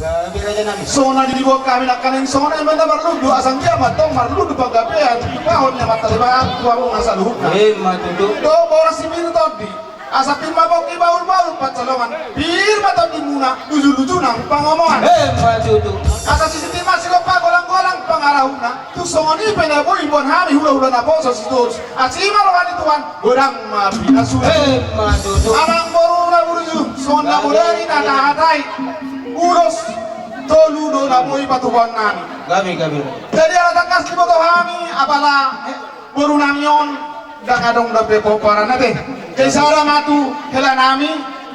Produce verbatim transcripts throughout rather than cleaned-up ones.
Gabe raja nami. Songon na diboan hami nangkaning songon i ma na marlundu, asa anggiat ma tong marlundu panggabean, tu pahon ni amanta Debata, tu hamu na saluhutna. Ima tutu. Dohot boras sipir tondi. Asa pir ma pongki bahulbahul pansalongan, pir ma tondimuna lujuluju nang pangomoan. Ima tutu. Asa sisititi ma silompa golanggolang pangarahutna, tung songon i pe na boi boan hami hulahula naposo sitorus. Asi ma roha ni Tuhan, godang ma pinasuna. Ima tutu. Amangboru na burju, songon na bodari na tahatai, ulos tolu do na boi patupaonnami. Gabe, gabe. Jadi ala tangkas diboto hami, apala, eh, boru nami on, ndang adong dope pomparanna ate. Jadi sada ma tu hela nami,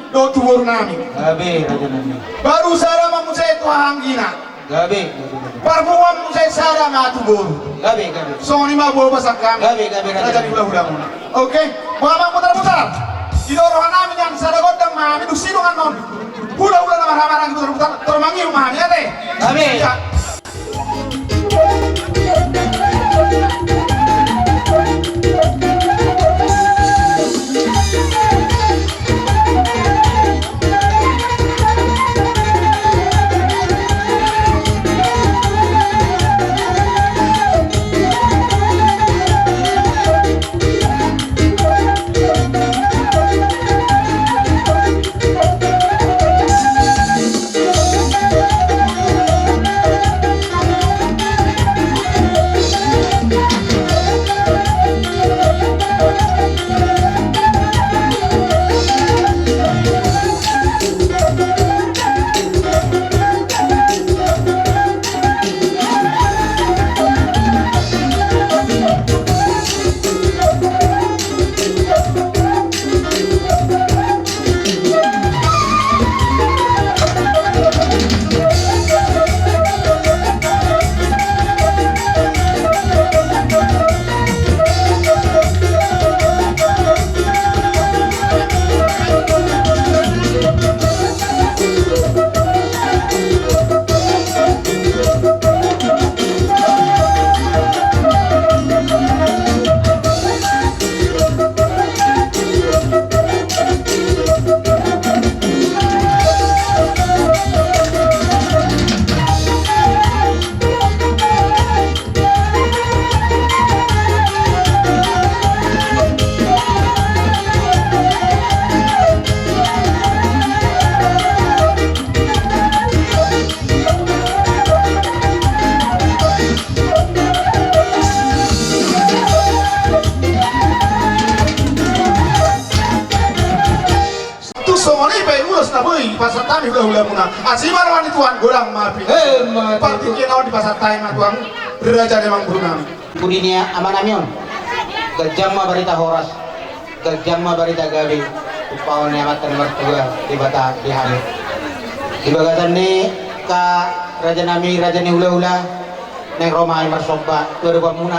dohot tu boru nami. Gabe, raja nami. Baru sada ma muse tu haha anggina. Gabe, gabe, gabe. Parpunguan muse sada ma tu boru. Gabe, gabe. Songon i ma boha pasahat hami. Gabe, gabe, raja nami. Raja ni hulahula muna. Oke, boha ma mutarmutar. Didok roha nami nian sada gondang ma hami dung sidung annon. Hulahula na marhahamaranggi mutarmutar, tor mangihut ma hami ate. Gabe. Ya. Tung songon i pe ulos na boi pasahat hami hulahulamuna. Asi ma roha ni Tuhan, godang ma pinasuna. Ima tutu. Partingkian on dipasahat hami ma tu hamu, raja ni amangboru nami. Pudi ni amanami on. Ganjang ma barita horas, ganjang ma barita gabe tumpahon ni Amanta na martua Debata di hami. Di bagasan ni angka raja nami, raja ni hulahula, naeng ro ma hami marsomba tu adopanmuna.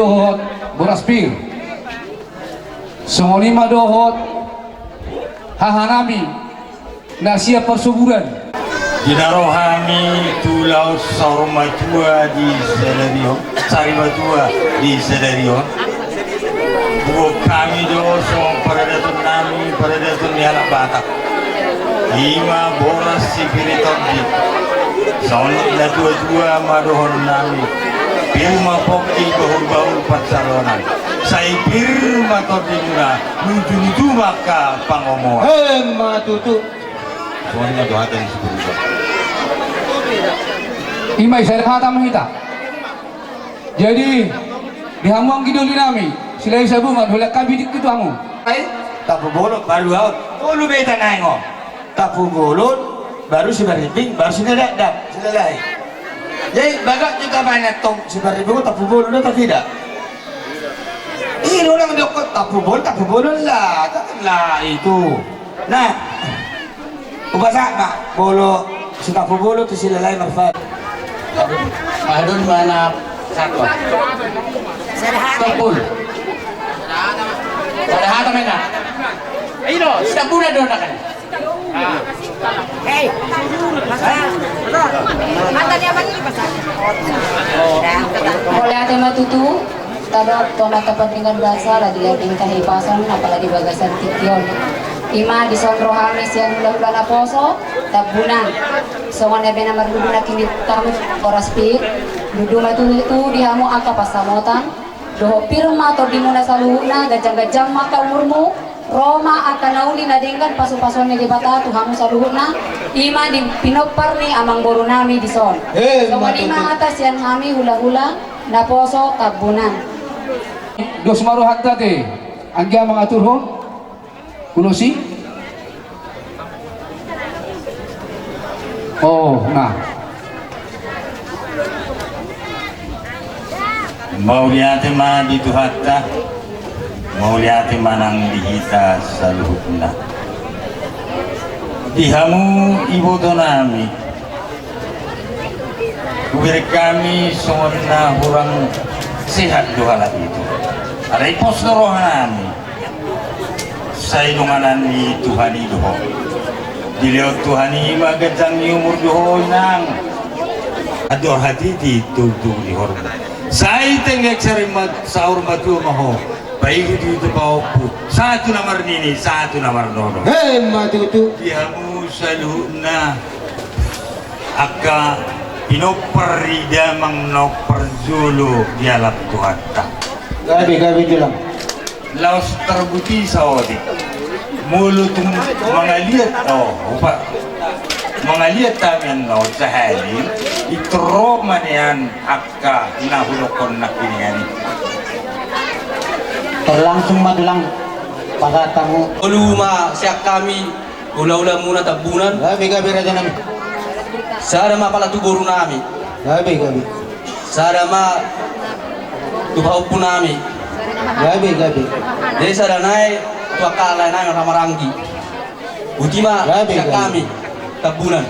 Dohot boras pir. Songon i ma dohot hahanami na sian parsoburan. Di na ro hami tu laos saur matua di sadari on, sarimatua di sadari on, huboan hami do songon paradatonami, paradaton ni halak Batak. I ma boras sipir i tondi. Songon na tuatua ma dohononnami: Pir ma pongki, bahulbahul pansalongan. Sai pir ma tondimuna, lututu ma angka pangomoan. Emma tutu. Songon i ma do hata ni sipir i. I ma i, sada hata ma hita. Jadi, di hamu anggi dolinami Silahisabungan, holan hami didok tu hamu. Ai, tapu bolon baru aut. Tolu be hita naeng on. Tapu bolon, baru Sibarimbing, baru Sinadakdak, Silalahi. Jadi bagak hita baen antong Sibarimbing on tapu bolon do, tidak? I do nang didokkon tapu bolon, tapu bolon lah, takkan lah itu. Nah, hupasahat ma molo si tapu bolon tu Silalahi marpadu. Adon ma na satu. Topul. Sada hata ma hita. I do, si Tambunan do na kan. Hei. Mata dia mati. Mauliate ma tutu. Tadok tu amanta pardenggan basa, ala di lambung tahi pason, apala di bagasan tingki on. I ma dison ro hami sian hulahula naposo Tambunan. Songon na bena mardudu nangkin di hamu boras pir, dudu ma tutu di hamu angka pansamotan, dohot pir ma tondimuna saluhutna, ganjangganjang ma angka umurmu, ro ma angka na uli na denggan pasupasuon ni Debata tu hamu saluhutna, i ma di pinompar ni amangborunami dison. Emma tutu. Songon i ma hata sian hami hulahula naposo Tambunan. Dos ma rohanta te, anggia mangaturhon. Kulosi. Oh, nah. Mauliate ma di Tuhanta. Mauliate ma nang di hita saluhutna. Di hamu ibotonami, hubereng hami songon na hurang sehat do halak itu. Alai pos do rohanami. Sai donganan ni Tuhan i do ho. Dilehon Tuhan i ma ganjang ni umur do ho, Inang. Andor hatiti tutu di horbo. Sai tenggek sari ma-, saur matua ma ho. Paihut-ihut pahompu. Sahat tu na marnini, sahat tu na marnono. Emma tutu. Di hamu saluhutna angka pinompar ni damang na parjolo dialap Tuhanta. Gabe, gabe tulang. Laos tarbuti saotik. Molo tung mangaliat, oh, upa. Mangaliat hami annon sahali, i ro ma nian angka na hudokkon nangkiningan i. Terlangsung ma tulang, pasahat hamu. Olo ma sian hami, hulahula muna Tambunan. Gabe, gabe rajanami. Sada ma pala tu borunami. Gabe, gabe. Sada ma tu pahompunami. Gabe, gabe. Jadi sada nai tu angka laenami na marhahamaranggi. Boti ma. Gabe, sian gabe. Hami Tambunan.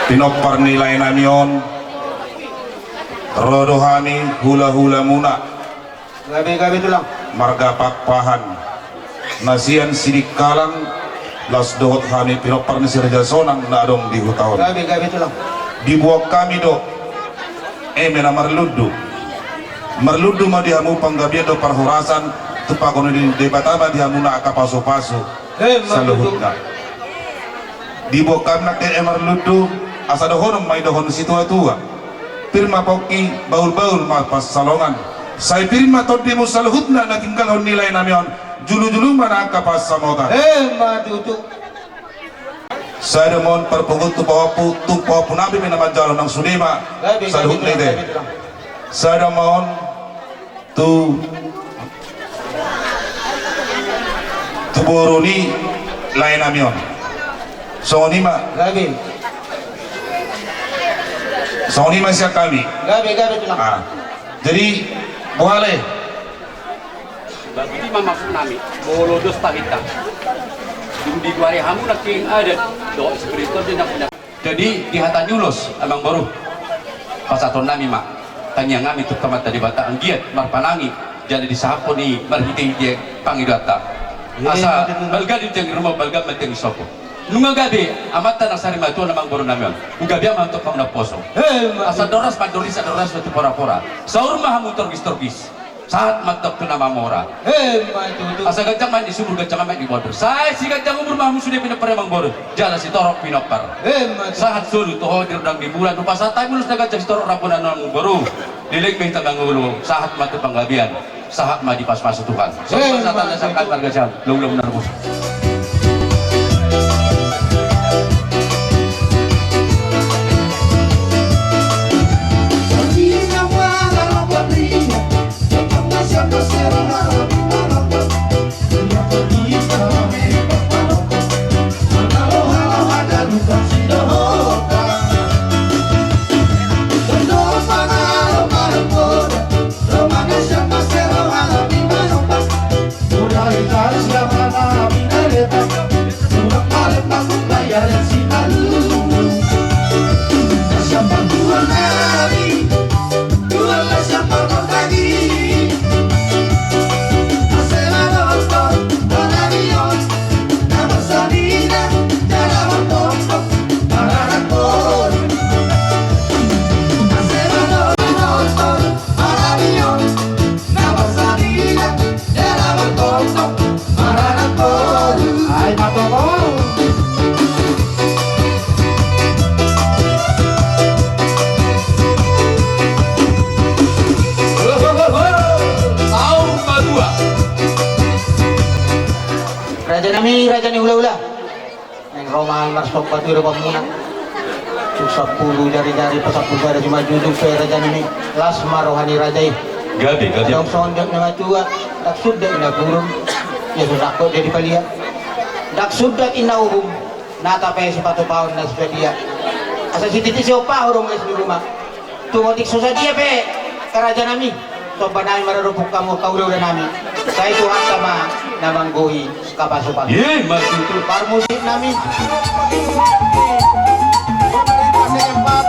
Pinompar ni lae nami on, ro do hami hulahulamuna. Gabe, gabe, Tulang. Marga Pakpahan, na sian Sidikalang, laos dohot hami pinompar ni si Raja Sonang na adong di huta on. Gabe, gabe, Tulang. Diboan hami do eme na marlundu. Marlundu ma di hamu panggabean dohot parhorasan, tu pagonaan ni Debata ma di hamuna angka pasupasu. Emma tutu. Saluhutna. Diboan hami nangkin eme marlundu, asa dohonon ma i dohonon ni situatua. Pir ma pongki, bahulbahul ma pansalongan. Sai pir ma tondimu saluhutna na tinggalhon ni lae nami on, jolojolo ma nang angka pansamotan. Emma tutu. Sada ma on parpunguan tu pahompu, tu pahompu nami pe na manjalo nang sude ma. Gabe, gabe, saluhutna, Tulang, i te. Gabe, Tulang. Sada ma on tu, tu boru ni lae nami on. Songon i ma. Gabe. Songon i ma sian hami. Gabe, gabe, Tulang. Ah. Jadi, boha ale? Bagi i ma maksud nami, molo dos tahita. Dung digoari hamu nangkin adat, dohot spiritual di nang. Jadi, di hata ni ulos, amangboru, pasahaton nami ma tangiang nami tu Amanta Debata, anggiat marpanangi, jala disahaphon i marhitehite pangidoanta. Asa balga do tiang di ruma, balga ma tiang di sopo. Nunga gabe amanta na sarimatua, amangboru nami on, nunga gabe ma antong hamu naposo. Asa doras ma dorisa, doras ma tu porapora. Saur ma hamu torgis-torgis. Sahat ma antong tu na mamora. Emma tutu. Asa ganjang ma di sumur, ganjang ma di bodor. Sai siganjang umur ma hamu sude pinompar, amangboru, jala sitorop pinompar. Emma tutu. Sahat solu tu ho di rondang ni bulan. Hupasahat hami ulos na ganjang, sitorop rambu na, amangboru. Leleng ma hita mangolu. Sahat ma tu panggabean. Sahat ma dipasupasu Tuhan. Emma tutu. Sahat ma tu marga Siahaan. Ulang-ulang na rumus. Raja nami, raja ni hulahula. Naeng ro ma marsombahulahon hamuna. Tung sampulu jari-jari, pasampulu sada simanjujung pe, raja nami. Las ma roha ni raja i. Gabe, gabe. Adong songon dok ni matua, ndang suda inna gurun. Ia so sangkot jadi palia. Ndang suda inna uhum. Nata pe sipatupaon na sadia. Asa sititi siompa hurung es di ruma. Tung otik so sadia pe, raja nami, somba nami maradophon hamu, hulahula nami. Sai Tuhanta ma na manggohi, kapasupasu. Emma tutu. Parmusik nami. Pemerintah setempat,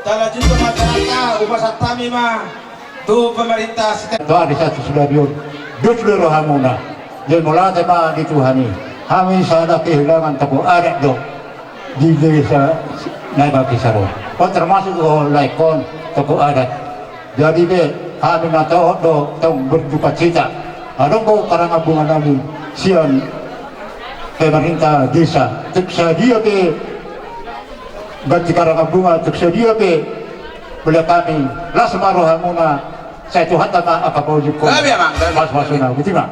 Jala jujur ma carata, hupasahat hami ma tu pemerintah site. Doa di satu sudari on, dos do rohamuna. Jadi mauliate ma di Tuhan i. Hami sada kehilangan tokoh adat do di desa Naibaki Saro. On termasuk do lae on tokoh adat. Jadi be, hami na tohot do tong berduka cita. Adong do karangabunga nami sian pemerintah desa. Tung sadia pe ganti karangabunga, tung sadia pe mauliate hami, las ma rohamuna, sai Tuhanta ma angka paujung. Gabe, Amang, gabe. Mas, masuna, boti ma.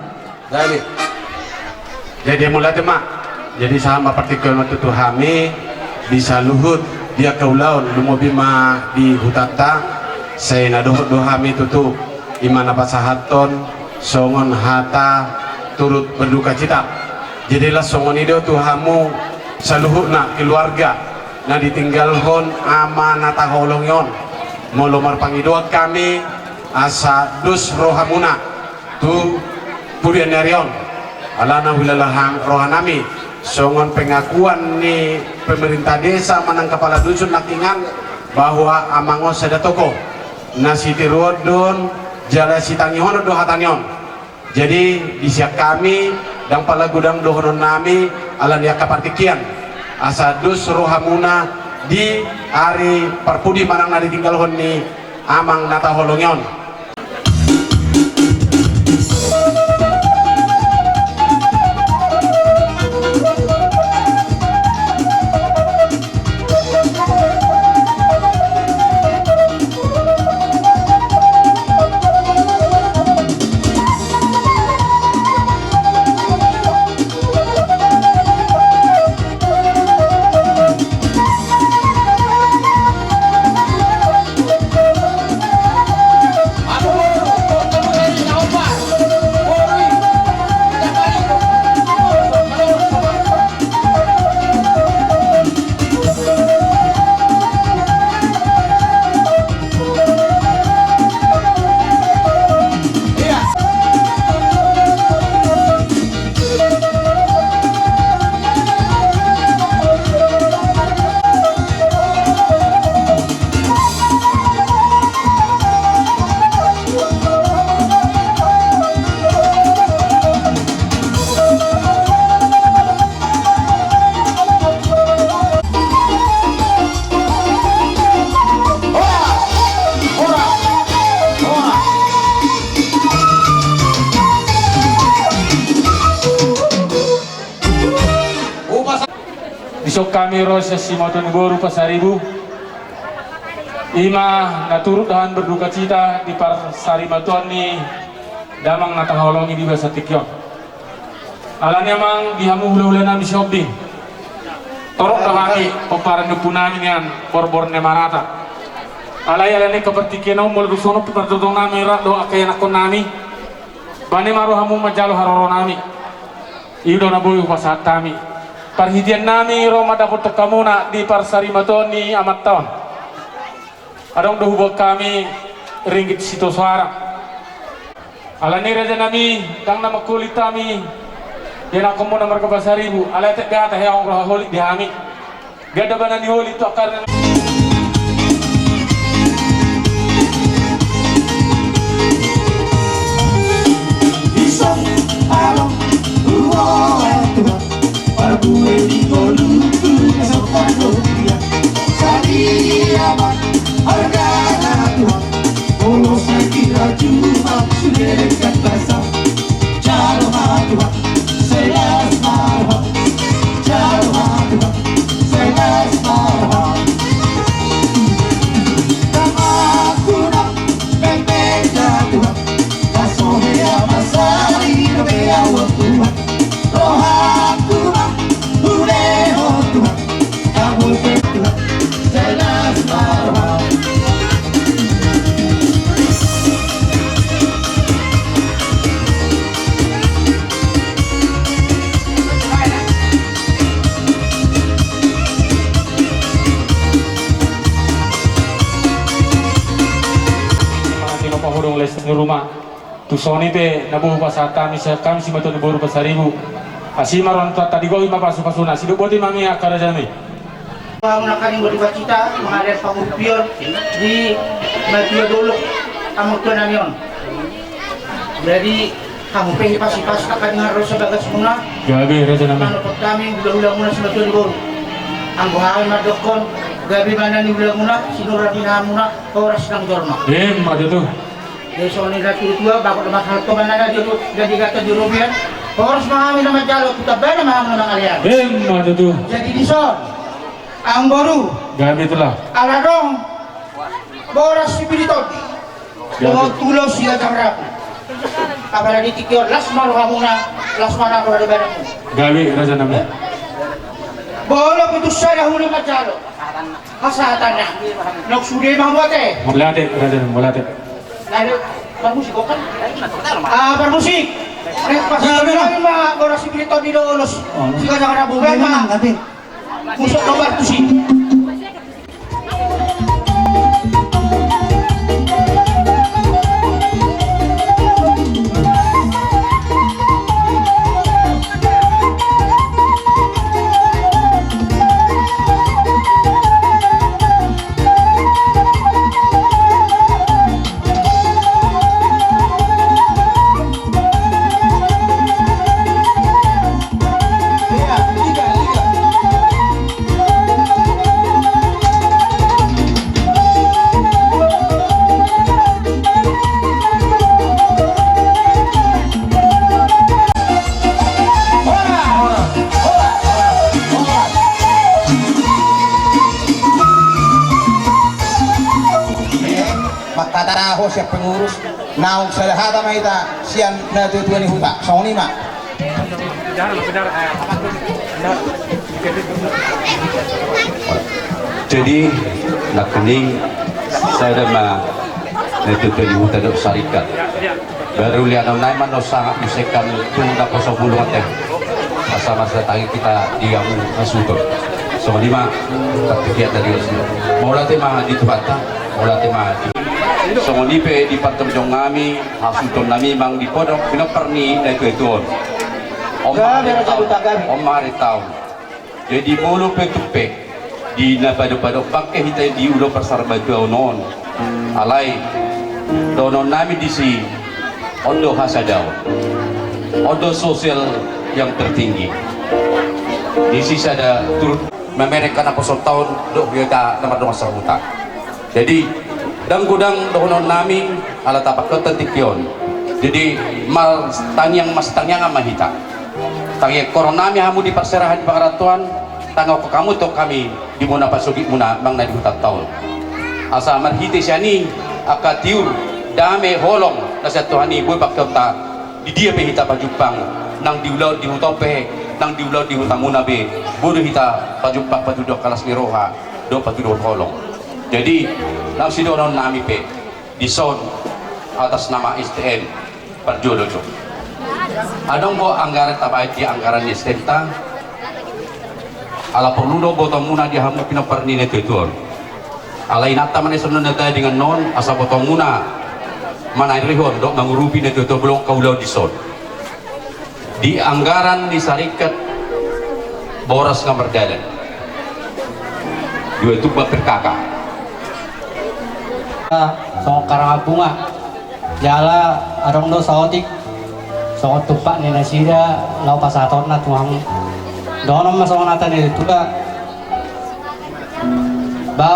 Gabe. Jadi mauliate ma. Jadi sahat ma partingkian on tutu hami di saluhut di angka ulaon, lumobi ma di hutanta, sai na dohot do hami tutu i ma na pasahathon songon hata turut berduka cita. Jadi las songon i do tu hamu saluhutna keluarga na ditinggalhon ama na tahaholongi on. Molo marpangidoan hami asa dos rohamuna tu pudian ni ari on. Alana huhilala ha-, rohanami songon pengakuan ni pemerintah desa manang kepala dusun nangkiningan bahwa amang on sada tokoh na sitiruon do on jala sitangihonon do hata ni on. Jadi di sian hami ndang pala godang dohonon nami ala ni angka partingkian, asa dos rohamuna di ari parpudi manang na ditinggalhon ni amang na tahaholongi on. Dison hami ro sian Simatua ni Boru Pasaribu, i ma na turut do hami berduka cita di parsarimatuan ni damang na tahaholongi di bagasan tingki on. Alani amang, di hamu hulahula nami Sihombing, torop do hami pomparan ni ompu nami nian Borbor ni Marata. Alai alani angka partingkian on molo dung songon on pe martongtong nami rap dohot angka ianakkon nami, bane ma rohamu manjalo haroro nami. I do na boi hupasahat hami. Parhitean nami ro mandapothon hamuna di parsarimatuan ni amanta on. Adong do huboan hami ringgit sitio soara. Alani raja nami, ndang na mangholit hami ianakkonmuna marga Pasaribu, alai atik be hata heaong roha holit di hami. Gada bana ni holit tu angka Isong along ruo Tuhan. Parbue di ngolungku na so tadong dia. Sadia ma argana Tuhan, molo sai hira jumang sude denggan basa. Jalo ma Tuhan, sai las ma roham. Jalo ma Tuhan, sai las ma roham. Tama kuna pemeda Tuhan. Pahodong les ni ruma. Tu soni pe na boi hupasahat hami sian hami Simatua ni Boru Pasaribu. Asi ma roha ni Tuhanta, digohi ma pasupasuna. Sidok boti ma hami angka raja nami. Hamu nangkaning, boti bacita mangalean pangurupion di matua dolok, amang tua nami on. Jadi hamu pe hipasipasi angka na ro sabagas muna. Gabe, raja nami. Manopot hami hula-hula muna simatua ni boru. Anggo hami mandokkon, gabe ma na nihula muna, sinur na pinahan muna, horas nang jolma. Ima tutu. Jadi songon i na tua-tua, bagot na marhalto ma na di ro-, na digata di robean. Horas ma hami na manjalo, tu tambana ma hami na mangalean. Ima tutu. Jadi dison, amang boru. Gabe tulang. Ala adong boras sipilitondi. Gabe. Dohot ulos siganjang rapu. Apala di tingki on las ma rohamuna, las ma na roha di badanmu. Gabe, raja nami. Molo pe tung sada hula manjalo hasahatanna, nunga sude ma hamu ate. Mauliate, raja nami, mauliate. Lalu parmusik, kan? Ah, parmusik. Nek pas. Gabe, gabe. Ma boras sipilitondi dohot ulos. Oh. Siganjang rapu, gabe ma. Gabe. Musuk nomor tusi. Mangkatai ho sian pengurus, naung sada hata ma hita sian natua-tua ni huta, songon i ma. Jadi nangkining sada ma natua-tua ni huta dohot sarikat. Baru lianon nai ma na sangap musik kan tu naposobulung ate. Asa mardatangi hita di hamu hasuhuton. Songon i ma, tapi kiat dari usia. Mauliate ma di Tuhanta, mauliate ma di. Songon i pe di partondion nami, hasuhuton nami manang di podok, pinompar ni natua-tua on. Gabe, gabe, gabe. On ma hari taon. Jadi molo pe tung pe di na padok-padok bangke hita di ulaon parsaripeon on. Alai dohonon nami disi, on do hasadaon. On do sosial yang tertinggi. Disi sada turut mamereng angka naposo taon dohot hita na mardongan sahuta. Jadi ndang godang dohonon nami ala tapangkon tingki on. Jadi martangiang, marsitangiangan ma hita. Tangiangkonon nami hamu di parserahan di pangarantoan, tangiangkon hamu tu hami di muna pasogitmuna manang na di hutanta on. Asa marhite sian i angka tiur, dame, holong na sian Tuhan i boi pangkeonta di dia pe hita pajumpang, nang di ulaon di huta on pe, nang di ulaon di hutamuna pe, boi do hita pajumpang patuduhon las ni roha dohot patuduhon holong. Jadi nang sidohonon nami pe dison atas nama S T M parjolo jo. Adong do anggaran tabaen di anggaran ni S T M ta. Ala porlu do botoonmuna di hamu pinompar ni natua-tua on. Ala inanta ma na dison na tadingan on, asa botoonmuna manarihon dohot mangurupi natua-tua molo angka ulaon dison. Di anggaran ni sarikat boras nga mardalan. Dua tumpak perkaka. Songon karang bunga. Jala adong do saotik songon tumpak ni nasida laho pasahatonna tu hamu. Dohonon ma songon hata ni natua-tua. Ba,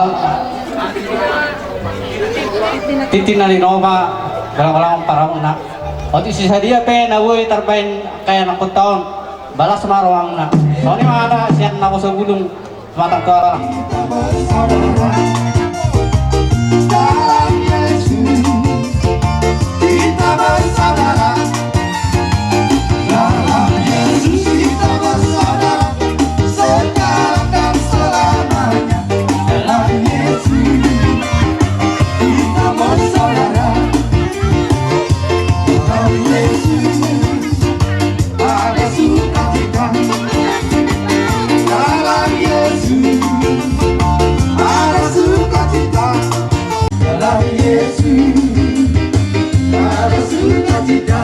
tintin na lino ma golang-golang parabotna. Otik sisadia pe na boi tarbaen angka ianakhonta on, ba las ma rohamuna. Songon i ma hata sian naposobulung. Matang tua. Ada sukacita dalam Yesus. Ada sukacita dalam Yesus. Ada sukacita.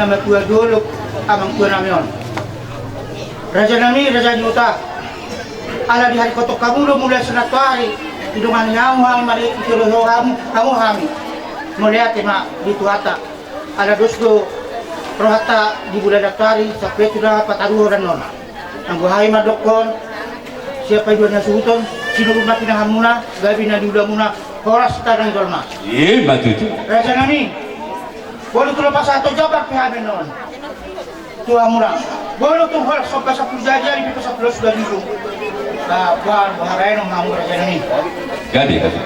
Matua dolok, amang tua nami on. Raja nami, raja ni huta. Ala diharingkothon hamu do mula sian antuari, didongani hamu hami mari, ditorop hamu, hamu hami. Mauliate ma di Tuhanta. Ala dos do rohanta di bulan antuari, sampe tu na pataruhon annon. Anggo hami mandokkon, sian paidua ni hasuhuton, sinuruk na pinahanmuna, gabe na niulamuna, horas tadang jolma. Ima tutu. Raja nami, boi do tu lopas sahat on jambar pe hami annon. Tu hamuna. Boi do tu horas somba sampulu jadi, ari pe sampulu suda di ujung. Ba, ba, ba, haraenon hamu raja nami. Gabe, gabe.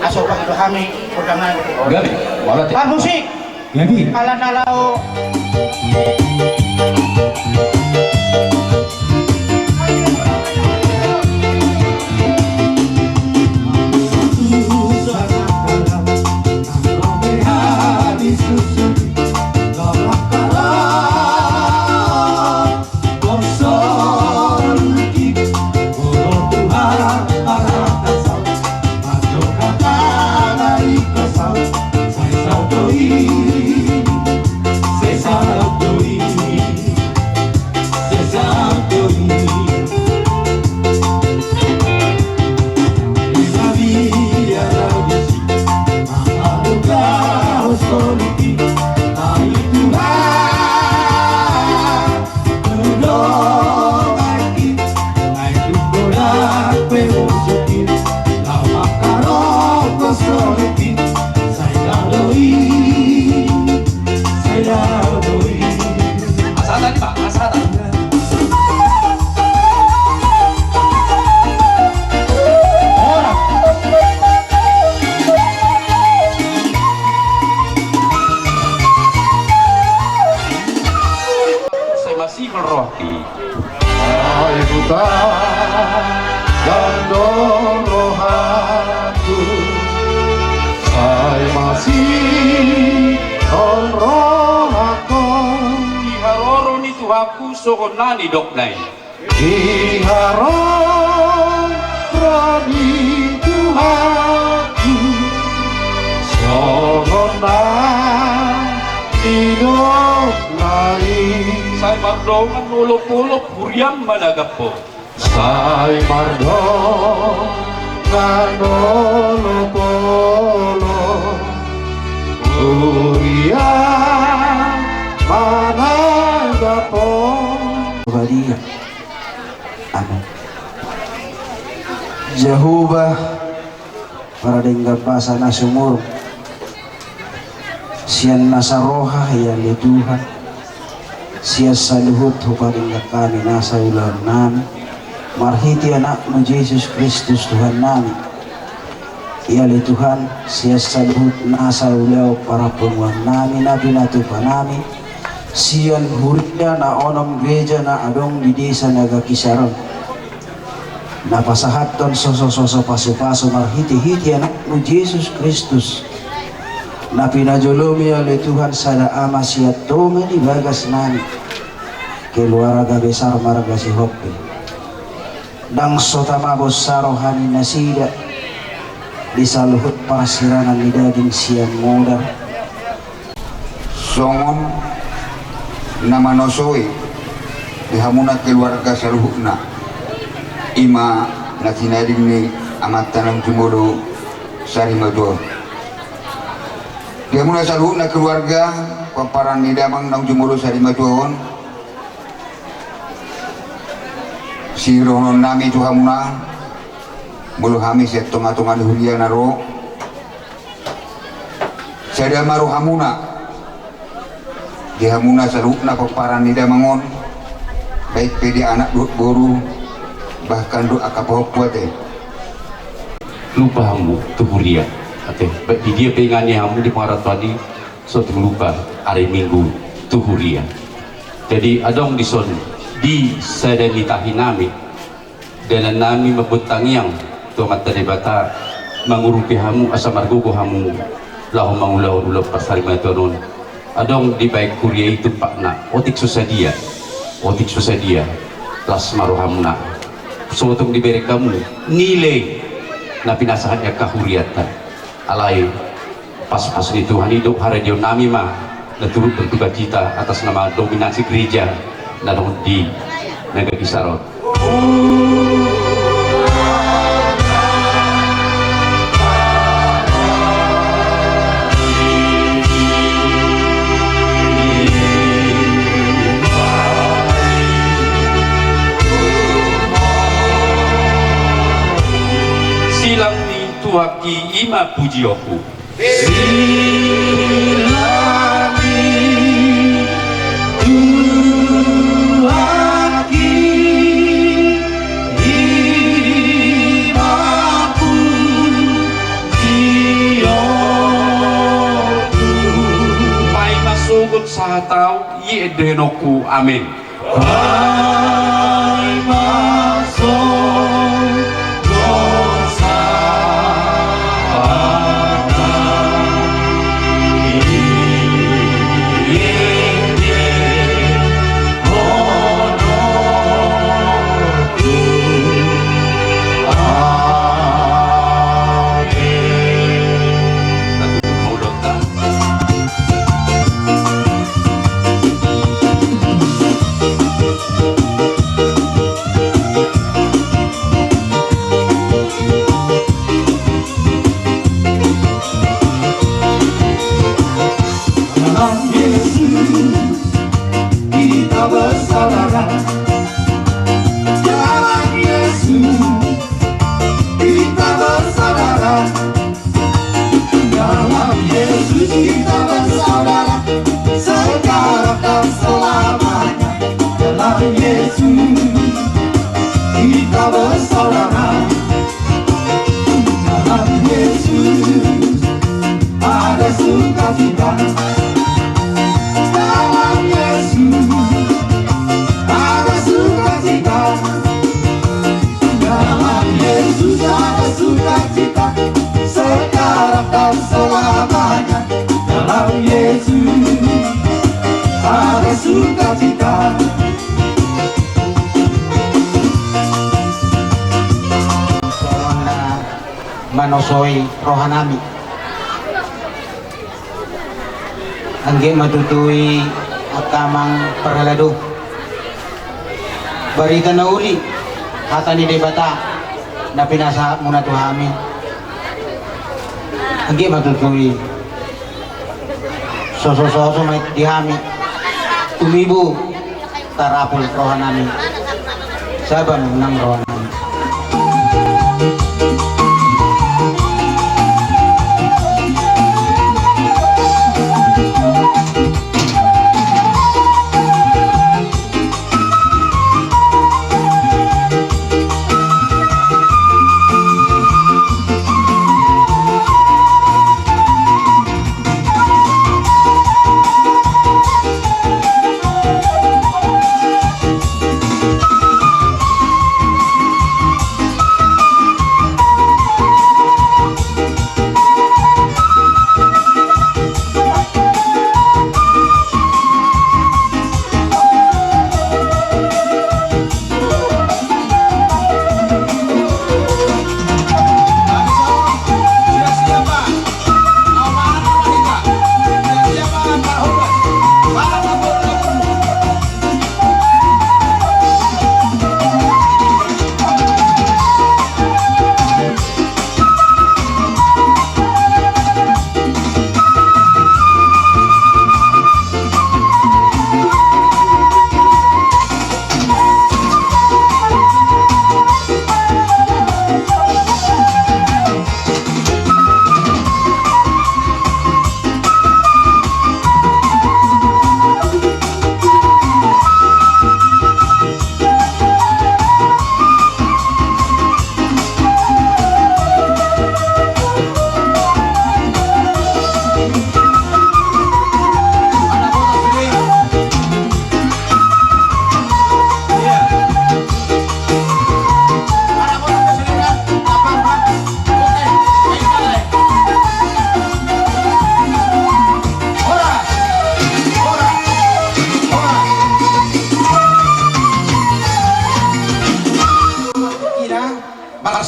Asa hupasahat hami, undangan. Gabe, mauliate. Parmusik. Gabe. Ala na laho. Asa tadi, Pak, asa tadi. Sai masihol rohangki. Ai huta, gandong rohangku. Sai masihol rohangku. Di haroro ni Tuhanku songon na nidokna i. Di haroro ni Tuhanku songon na nidokna i. Sai mardongan olopolop huriam managap ho. Sai mardongan olopolop huriam managap ho. Badia. Amen. Jahowa, paradenggan basa na sumurung, sian nasa roha, ia ale Tuhan, sian saluhut hupadenggan hami nasa ulaon nami, marhite Anakmu Jesus Kristus Tuhan nami. Ia ale Tuhan, sian saluhut nasa ulaon parpunguan nami na pinatupa nami, sian huria na onom gereja na adong di desa Naga Kisar on, na pasahathon sosososo pasupasu marhitehite Anakmu Jesus Kristus, na pinajolomi ale Tuhan sada ama sian tonga ni bagas nami, keluarga besar marga Sihombing. Ndang so tama bonsa roha ni nasida di saluhut parsirangan ni daging sian modar. Songon na manosoi di hamuna keluarga saluhutna, ima na tinading ni amanta naung jumolo sarimatua on. Di hamuna saluhutna keluarga, pomparan ni damang naung jumolo sarimatua on, sidohonon nami tu hamuna, molo hami sian tongatonga ni huria na ro, sada ma rohamuna di hamuna saluhutna pomparan ni damang on, baik pe di anak dohot boru, bahkan dohot angka pahompu ate. Lupa hamu tu huria ate, baik di dia pe inganan hamu di pangarantoan i, so tung lupa ari Minggu tu huria. Jadi adong dison di sada ni tahi nami, dalan nami mambuat tangiang tu Amanta Debata, mangurupi hamu asa margogo hamu laho mangulahon ulaon parsarimatuaon on. Adong dibaen huria i tumpakna, otik so sadia, otik so sadia, las ma rohamuna. So tung dibereng hamu nilai na pinasahat ni angka hurianta. Alai pasupasu ni Tuhan i do, haradeon nami ma na turut berdukacita atas nama dominasi gereja na adong di Nagari Saron. Silang ni Tuhan i, i ma pujionku. Silang ni Tuhan i, i ma pujionku. Paima sogot sahatau, i ende henonku. Amin. Dalam Yesus kita bersaudara. Dalam Yesus kita bersaudara. Dalam Yesus kita bersaudara, sekarang dan selamanya. Dalam Yesus kita bersaudara. Dalam Yesus ada sukacita. Dalam Yesus ada sukacita. Dalam Yesus ada sukacita, sekarang dan selamanya. Dalam Yesus ada sukacita. Songon na manosoi rohanami. Anggiat ma tutu i, angka amang parhalado, barita na uli, hata ni Debata na pinasahatmuna tu hami. Anggiat ma tutu i, sosososo ma i di hami. Tumibu tarapul rohanami. Sabar nang rohanami.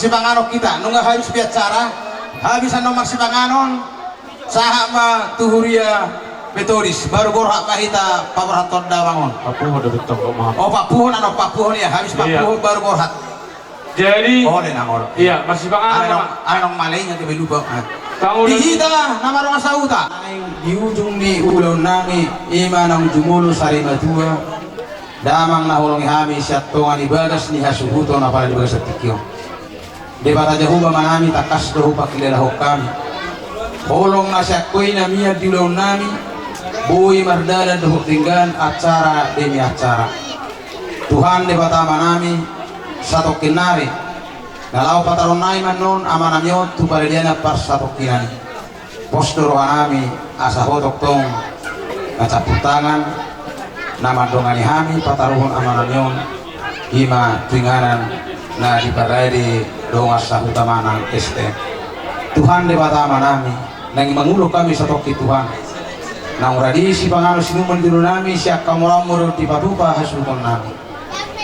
Marsipanganon hita, nunga habis pe acara, habis annon marsipanganon, sahat ma tu huria Metodis, baru borhat ma hita paborhathon damang on. Papuhon do betul kok, maaf. Oh, papuhon, ano papuhon ya, habis papuhon baru borhat. Jadi, oh, le nang olo. Iya, masih pangan. Ano, ano malai nga tu belupa. Di hita na mardongan sahuta. Di ujung ni ulaon nami, ima naung jumolo sari matua. Damang na holongi hami sian tonga ni bagas ni hasuhuton, apala di bagas tingki on. Debata Jahowa ma nami, tangkas do hupangkilalahon hami. Holong na sian Ho i na mian di ulaon nami, boi mardalan dohot denggan acara demi acara. Tuhan Debata ma nami, satongkin nari na laho pataruhon nami ma annon amanami on tu paradianan parsatongkinan i. Pos do rohanami asa Ho tongtong na campur tangan na mandongani hami pataruhon amanami on, ima tu inganan na diparade dongan sahuta manang S T M. Tuhan Debata ma nami, naeng mangulon hami satongkin Tuhan. Naung radi sipanganon sinuman di ulaon nami, sian hamoraonmu do dipatupa hasuhuton nami.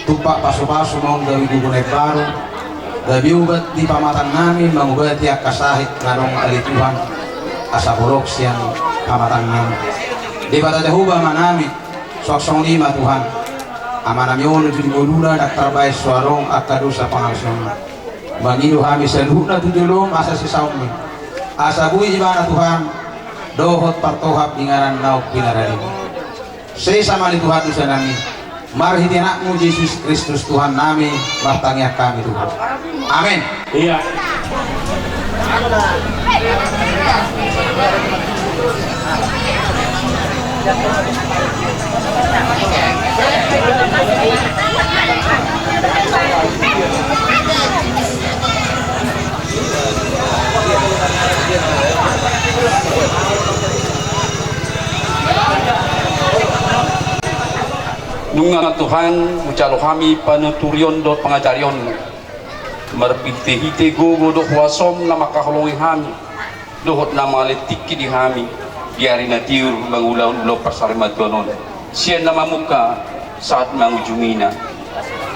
Tumpak pasupasu ma on gabe gogo na imbaru, gabe ubat di pamatang nami mangubati angka sahit na adong ale Tuhan, asa bolok sian pamatang nami. Debata Jahowa ma nami, suang songon i ma Tuhan. Amanami on tu di ngoluna ndang tarbaen so adong angka dosa pangalaosionna. Mangido hami saluhutna tu jolom asa sisaonmi. Asa boi ibana Tuhan, dohot partohap di inganan naung pinarade. Sesa ma ale Tuhan dosa nami, marhite Anakmu Jesus Kristus Tuhan nami, martangiang hami Tuhan. Amen. Iya. Nunga Tuhan, hujalo hami panuturion dohot pangajarion, marhitehite gogo dohot huasom na mangkaholongi hami, dohot na mangalehon tingki di hami, di ari na tiur mangulahon ulaon parsarimatuaon on, sian na mamungka sahat mangujungina.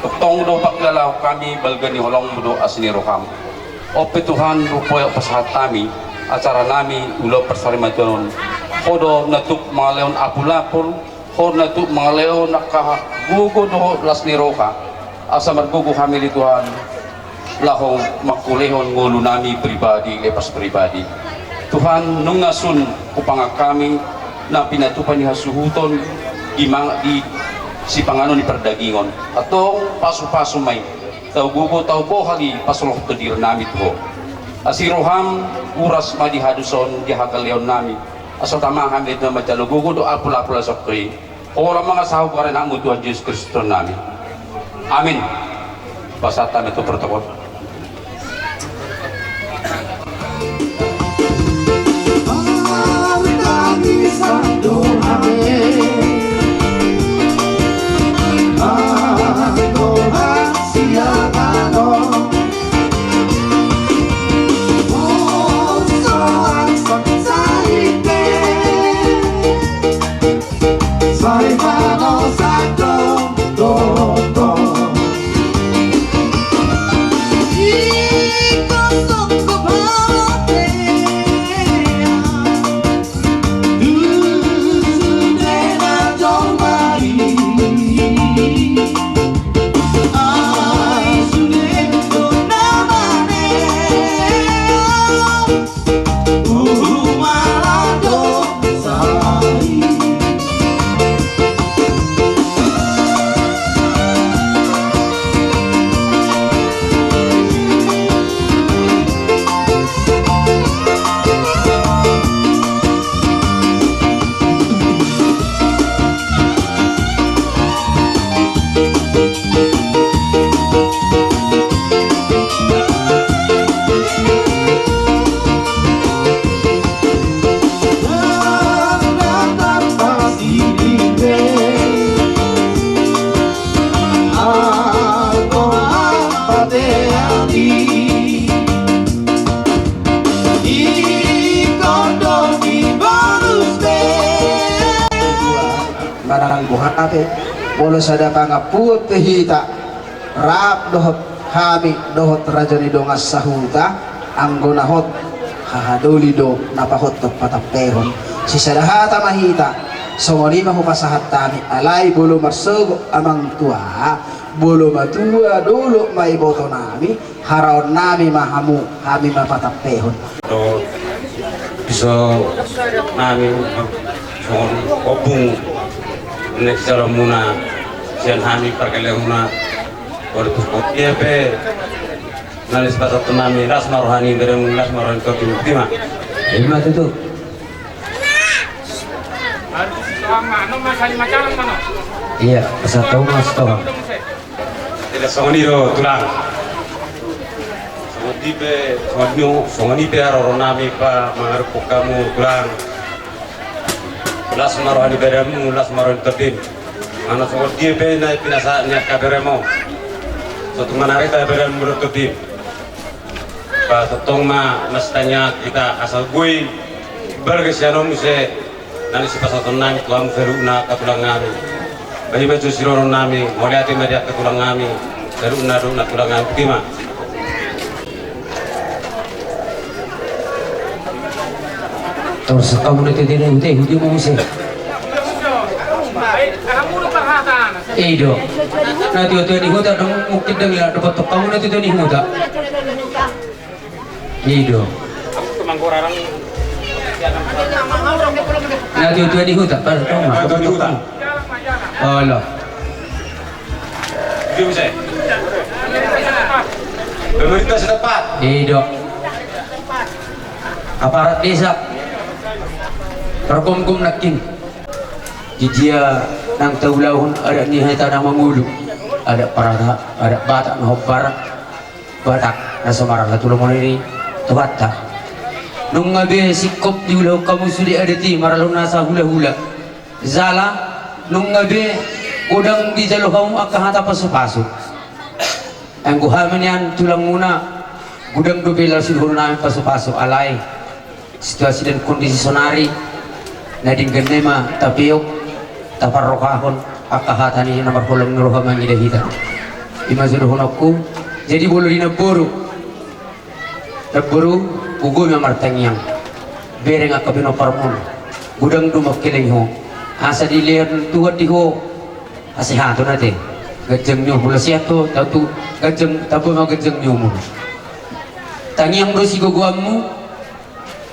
Tongtong do pangkilalahon hami balga ni holongmu dohot asi ni roham. On pe Tuhan, umpoyok pasahat hami acara nami ulaon parsarimatuaon on. Ho do na tuk mangalehon apulapul, Ho na tuk mangalehon angka gogo dohot las ni roha, asa margogo hami ale Tuhan, laho mangkulehon ngolu nami pribadi lepas pribadi. Tuhan, nunga sun hupangan hami na pinatupa ni hasuhuton di mang-, di sipanganon ni pardagingon. Antong pasupasu ma i, tau gogo tau bohal i pasolhot tu diri nami tu Ho. Asi roham, uras ma di hadosaon di hagaleon nami. Asa tama hami tu na manjalo gogo dohot apulapul asa Ho i. Horas ma na sahat goar ni Anakmu Tuhan Jesus Kristus Tuhan nami. Amin. Pasahat hami tu protokol. Manang boha pe, molo sada pangampuon pe hita, rap dohot hami dohot raja ni dongan sahuta, anggo na hot Hahadoli do na pahothon patampehon. Sisada hata ma hita. Songon i ma hupasahat hami, alai molo marsogot amang tua, molo matua dolok ma iboto nami, haraon nami ma hamu, hami ma patampehon. Dohot piso nami songon ompung ni sialamuna sian hami pargelenguna. Molo tu songon dia pe na nisipasahat nami, las ma roha ni beremu, las ma roha ni tondi, bukti ma. Ima tutu. Iya, pasahat hamu ma sitohang. Tidak songon i do tulang. Songon i pe, songon i, songon i pe haroro nami pa mangarumpuk hamu tulang. Las ma roha ni beremu, las ma roha ni tondin. Manang songon dia pe na pinasahat ni angka beremu. Sotung manarita beremu dohot tondin. Ba tongtong ma masitangiang hita asa boi balga sian on muse na nisipasahaton nami tu hamu saluhutna angka tulang nami. Ba i ma jo sidohonon nami, mauliate ma di angka tulang nami saluhutna dohot na tulang nami, bukti ma. Torus hamu na tuatua ni huta, huta ma muse. I do. Na tuatua ni huta, dung mungkin dung ya dapat tong hamu na tuatua ni huta. I do. Na tuatua ni huta, pada tong ma. Na tuatua ni huta. Olo. Pemerintah setempat. I do. Aparat desa. Pargomgom nangkin. Di dia nang taulahon adat ni hita na mangolu. Adat Parata, adat Batak na hombar. Batak na so marhata tulang on i tu hata. Nunga be singkop diulahon hamu sude adat i marhite na sahulahula. Jala nunga be godang dijalo hamu angka hata pasupasu. Anggo hami nian tulangmuna, godang dope laho sidohonon nami pasupasu, alai situasi dan kondisi sonari na denggan nai ma tapeop, taparrohahon angka hata ni na marholong ni roha mangida hita. I ma jo dohononku. Jadi molo di namboru, namboru, gogo ma martangiang. Bereng angka pinomparmuna. Godang do mangkelengi ho. Asa dilehon Tuhan di ho hasehaton ate. Ganjang ni umur, sehat ho, tau tu ganjang, tamba ma ganjang ni umur. Tangiang do sigogoanmu.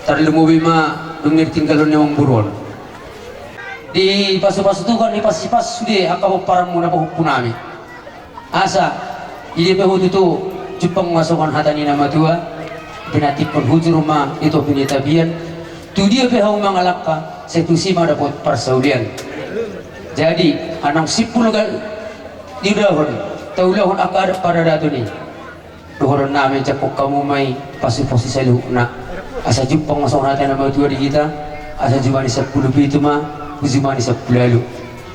Tarlumobi ma dung i ditinggalhon ni amangboru on. Dipasupasu Tuhan, dipasupasu sude angka pomparanmuna, pahompunami. Asa i dia pe ho tutu jumpang ma songon hata ni na matua, pinantikhon hujur ma di topi ni tapian. Tu dia pe hamu mangalangka, sai tusi ma dapot parsaulian. Jadi, naung simpul gal diulahon, taulahon angka adat paradaton i. Dohonon nami, jangkon hamu ma i pasupasu saluhutna. Asa jumpang ma songon hata ni na matua di hita, asa jumani sampulu pitu ma, jumani sampulu ualu.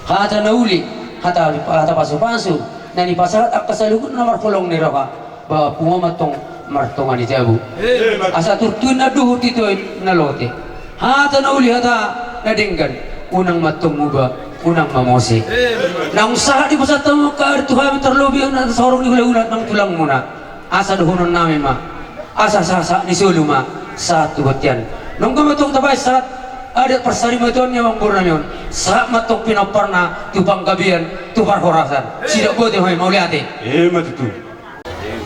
Hata na uli, hata, hata pasupasu na nipasahat angka saluhutna marholong ni roha, ba pungu ma tong martonga ni jabu. Asa turtuin na duhut, tituin na lote. Hata na uli, hata na denggan, unang ma tong muba, unang ma mose. Naung sahat dipasahat hamu angka adat tu hami, tarlobi na sahorong ni hulahula nang tulangmuna. Asa dohonon nami ma, asa sahat, sahat ni solu ma sahat tu bontean. Nunga ma tong tabaen sahat adat parsarimatuaon ni amangboru nami on, sahat ma tong pinomparna tu panggabean, tu parhorasan. Sidok botima, mauliate. Ima tutu.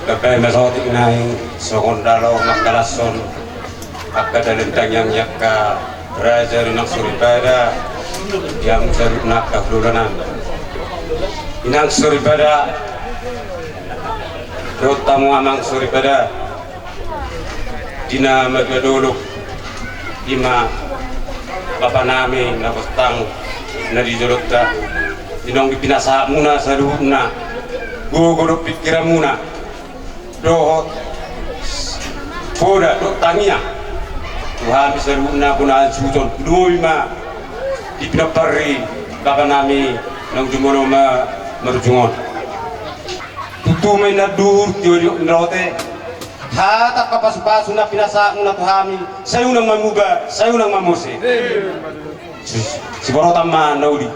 Gabe ma saotik nai songon dalo mangkalashon angka dalan tangiang ni angka raja, inang soripada, di hamu saluhutna angka hulahula nami. Inang soripada dohot hamu amang soripada, di na matua dolok, i ma bapa nami na gostang na di jolonta, di naung dipinasahatmuna saluhutna gogo dohot pingkiranmuna dohot poda dohot tangiang tu hami saluhutna bona Suson. Lumobi ma di pinompar ni bapa nami naung jumolo ma marujung on. Tutu ma i na duhut, tio ni lote, hata angka pasupasu na pinasahatmuna tu hami, sai unang ma muba, sai unang ma mose. Si-, siborotan ma na uli.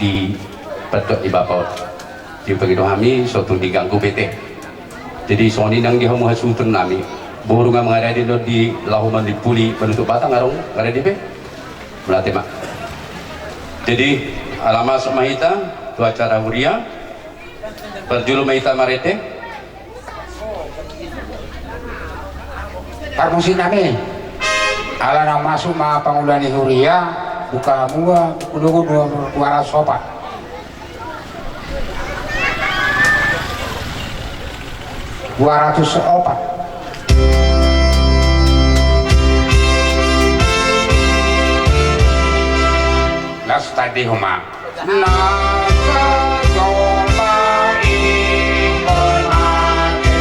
di pedok ni bapa on. Di pangido hami, so tung diganggu be te. Jadi songon i nang di hamu hasuhuton nami. Boru nga mangarade do di laho mandimpuli manutup batang adong, mangarade be. Mauliate ma. Jadi ala masuk ma hita tu acara huria. Parjolo ma hita marende. Parmusik nami, ala na masuk ma pangula ni huria, buka hamu ma buku dogo dua ratus opat. Dua ratus opat. Las tadi homa. Na sajo ma ingkon mate,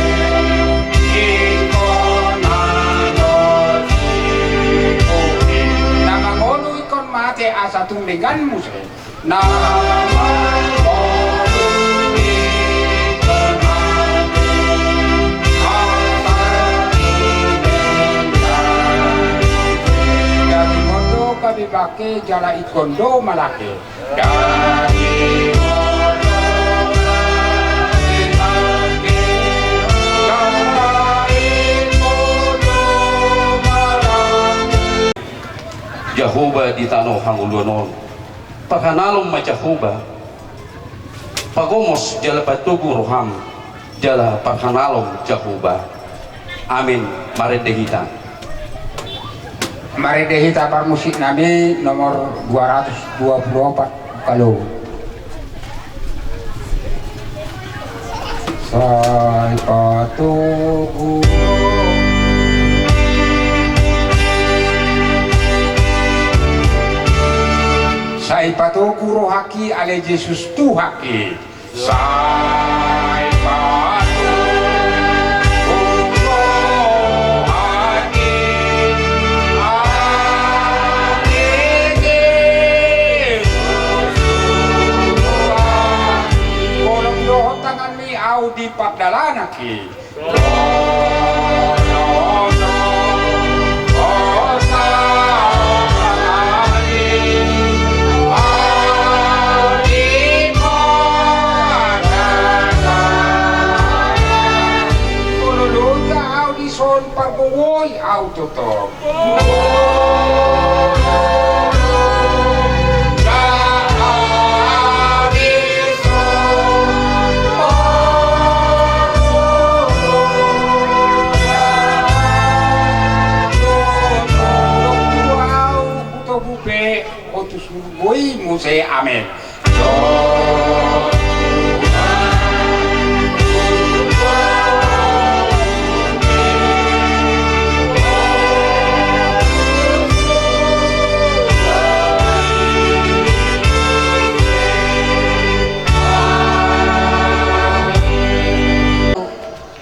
ingkon mate. Na mangolu ingkon mate asa tung denggan muse. Na mangolu ingkon mate asa tung denggan muse. Jadi mondo kami pake jala ingkon do malake. Jahowa di tano hangoluan on. Parhanalom ma Jahowa. Pagomos jala patogu roham. Jala parhanalom Jahowa. Amen. Marende hita. Marende hita parmusik nami nomor dua ratus dua puluh opat kalo. Sai patogu. Sai patogu rohangki ale Jesus Tuhanki. Sai patogu rohangki ale Jesus Tuhanki. Holong dohot tanganmi ahu di pardalananki. Molo loja ahu dison, pargogoi ahu totop. Hutogu pe, hutogu pe, hutogu pe. Boi muse, amen.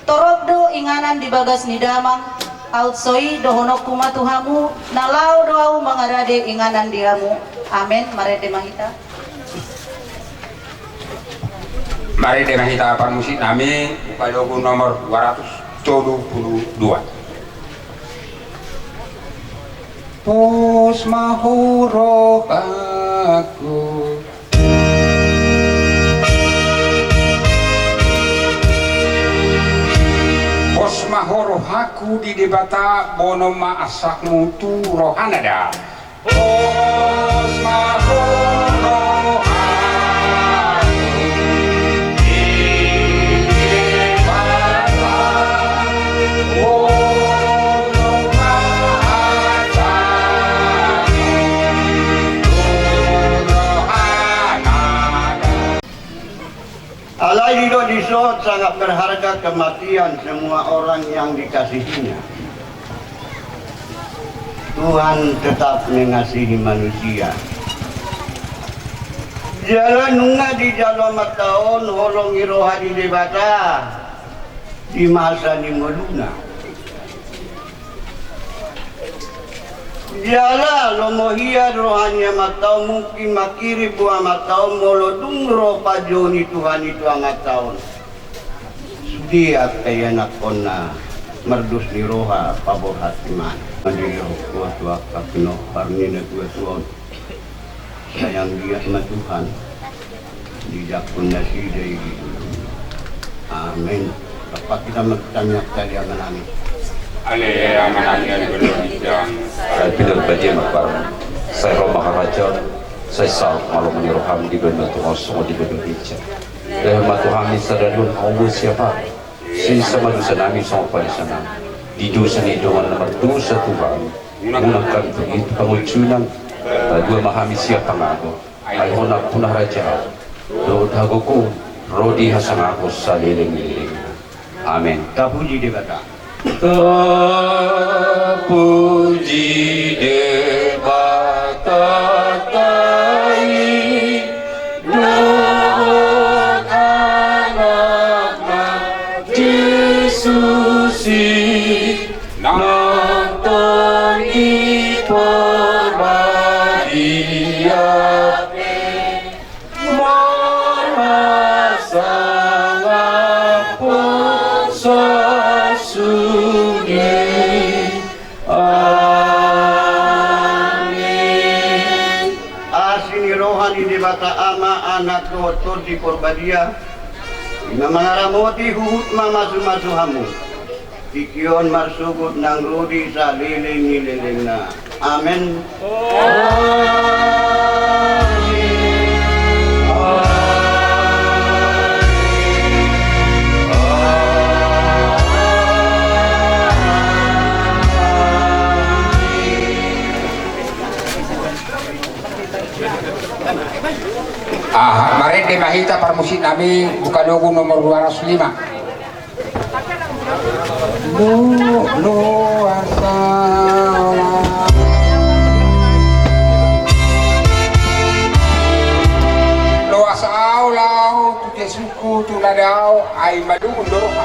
Torop do inganan di bagas ni damang, aut so i dohononku ma tu hamu, na laho do ahu mangarade inganan di hamu. Amen. Marende ma hita. Marende ma hita parmusik nami, buka dogu nomor dua ratus tolu puluh dua. Pos ma ho rohangku. Pos ma ho rohangku di Debata, boan ma asakmu tu rohana da. Pos ma ho rohangku di Debata, boan ma asakmu tu rohana da. Alai didok dison, sangat berharga kematian semua orang yang dikasihinya. Tuhan tetap mengasihi manusia. Jala nunga dijalo amanta on holong ni roha ni Debata di masa ni ngoluna. Jala lomo hian roha ni amanta on, mungkin manghirim do amanta on molo dung ro panjou ni Tuhan i tu amanta on. Sude angka ianakhonna mardos ni roha, paborhat imana. Mandiri ho tua tu angka pinompar ni natuatua on. Sai anggiat ma Tuhan Dijangkon nasida i di dolok. Amen. Dapat kita mengucapkan tadi aman-aman. Ale aman-aman yang belum dijang. Saya bilang baca mabar. Saya roh maharaja. Saya sal malam ni roham di benda tu kosong di benda bica. Lehma Tuhan ni sadadun kau siapa? Sisa manusia nami sama pada sana. Di dosa ni dongan nomor dosa Tuhan. Gunakan begitu penguncunan. Dua mahami siapa ngaku. Ai hona punah raja, dohot hagogoon, ro di hasangapon saleleng-lelengna. Amen. Tapuji Debata. Tapuji Debata i, dohot Anakna Jesus i, nang tong di Porbadia pe marhasangapon sasudi. Amen. Asi ni roha ni Debata Ama, Anak dohot Tondi Porbadia, i ma mangaramoti, huhut ma mamasu-masu hamu. Tingki on marsogot nang ro di saleleng ni lelengna. Amen. Ah, marende ma hita parmusik nami, Buka Logu nomor dua ratus lima. Lo, lo, asa, lo. Loas au laho tu Jesku tu na dao, ai madungdung do roha.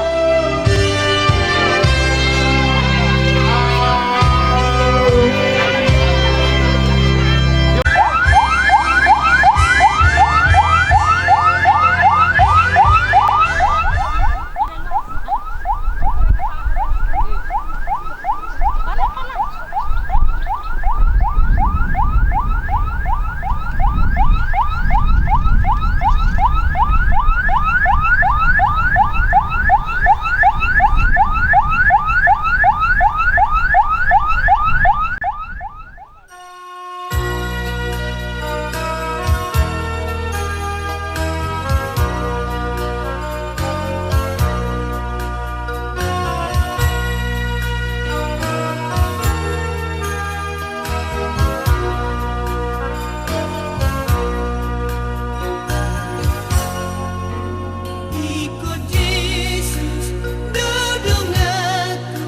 Ingkon Jesus do donganku,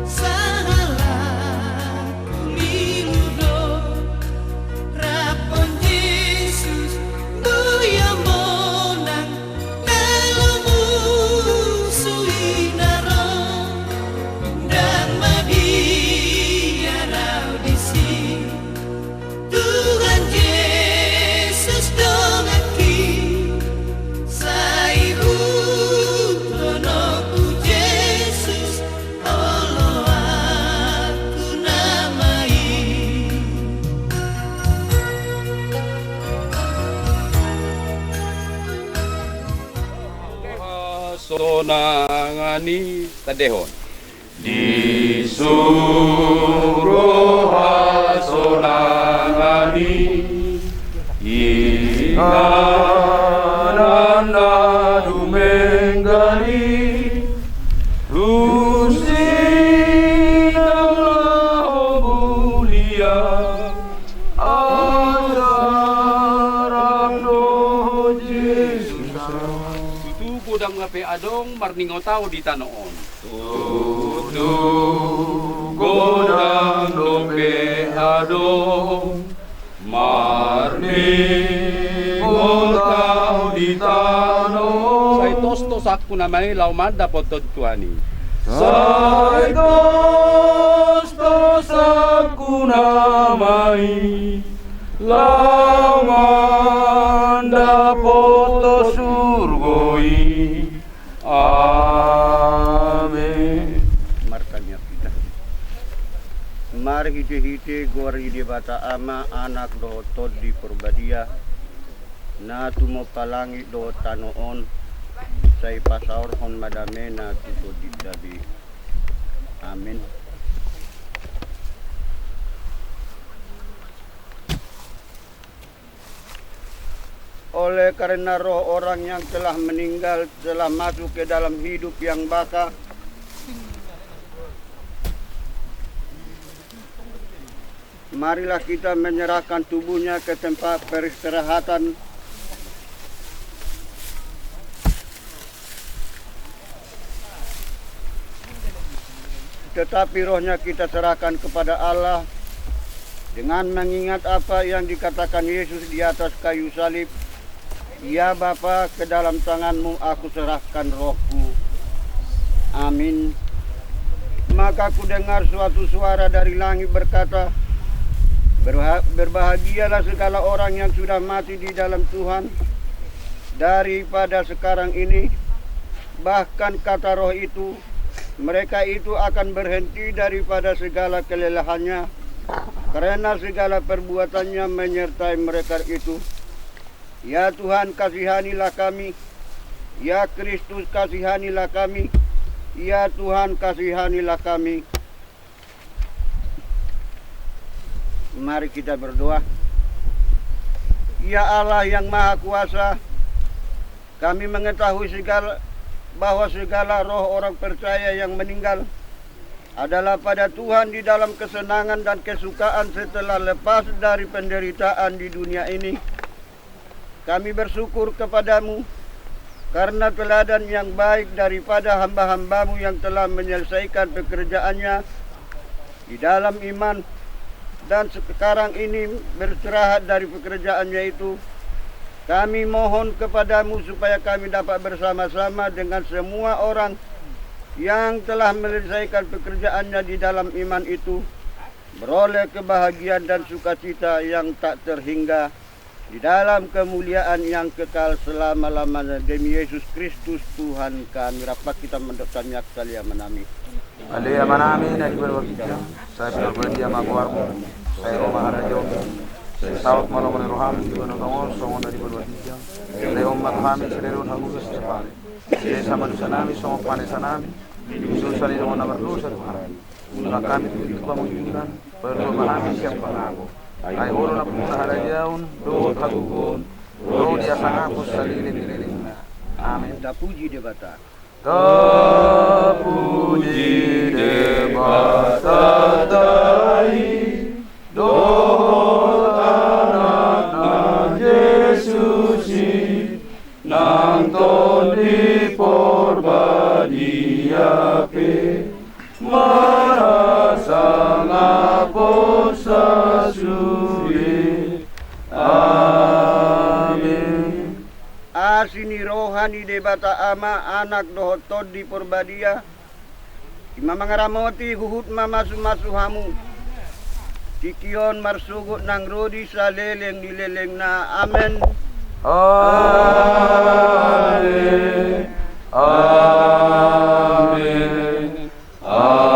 sahalakku lilu do. Rap on Jesus, boi au monang, molo musu i na ro, ndang mabiar au disi. Tuhan Jesus donganki, sai hutononku Jesus, oloanku nama i. Hasonangan i, tandehon. Di surgo hasonangan i, inganan na dumenggan i, tusi na laho mulia, asa rap dohot Jesus. Tutu godang hape adong marningot au di tano on. Tutu godang dope adong marningot au di tano on. Sai tostos angku nama i laho mandapothon Tuhan i. Sai tostos angku nama i laho mandapothon surgo i. Amen. Martangiang hita. Marhitehite goar ni Debata Ama, Anak dohot Tondi Porbadia, na tumompa langit dohot tano on, sai pasaorhon ma damena tu tondinta be. Amin. Oleh karena roh orang yang telah meninggal telah masuk ke dalam hidup yang baka, marilah kita menyerahkan tubuhnya ke tempat peristirahatan. Tetapi rohnya kita serahkan kepada Allah dengan mengingat apa yang dikatakan Yesus di atas kayu salib, "Ya Bapa, ke dalam tangan-Mu aku serahkan rohku." Amin. Maka kudengar suatu suara dari langit berkata, "Berha-, berbahagialah segala orang yang sudah mati di dalam Tuhan, daripada sekarang ini." Bahkan kata roh itu, "Mereka itu akan berhenti daripada segala kelelahannya, karena segala perbuatannya menyertai mereka itu." Ya Tuhan, kasihanilah kami. Ya Kristus, kasihanilah kami. Ya Tuhan, kasihanilah kami. Mari kita berdoa. Ya Allah yang Maha Kuasa, kami mengetahui segala, bahwa segala roh orang percaya yang meninggal adalah pada Tuhan di dalam kesenangan dan kesukaan setelah lepas dari penderitaan di dunia ini. Kami bersyukur kepada-Mu karena teladan yang baik daripada hamba-hamba-Mu yang telah menyelesaikan pekerjaannya di dalam iman dan sekarang ini beristirahat dari pekerjaannya itu. Kami mohon kepada-Mu supaya kami dapat bersama-sama dengan semua orang yang telah menyelesaikan pekerjaannya di dalam iman itu, beroleh kebahagiaan dan sukacita yang tak terhingga di dalam kemuliaan yang kekal selama-lamanya. Demi Yesus Kristus Tuhan kami. Rap kita mandok tangiang sahali, Amanami. Ale Amanami na di banua ginjang, sai pinarbadia ma goarMu, sai ro ma harajaonMu, sai saut ma lomo ni rohaM di banua tonga on songon na di banua ginjang. Lehon ma tu hami sadari on hangoluan setiap ari. Sesa ma dosanami songon panesanami di dosa ni dongan na mardosa tu hami. Unang hami tutu pamunjunan, palua ma hami sian pangago. Ai Ho do nampuna harajaon dohot hagogoon, ro di hasangapon saleleng ni lelengna. Amin. Tapuji Debata. Tapuji Debata i, dohot Anakna Jesus i, nang Tondi Porbadia pe marhasangapon sasude. Amin. Asi ni roha ni Debata Ama, Anak dohot Tondi Porbadia, i ma mangaramoti, huhut ma mamasu-masu hamu. Tingki on marsogot nang ro di saleleng ni lelengna. Amen. Amen. Amen. Amen.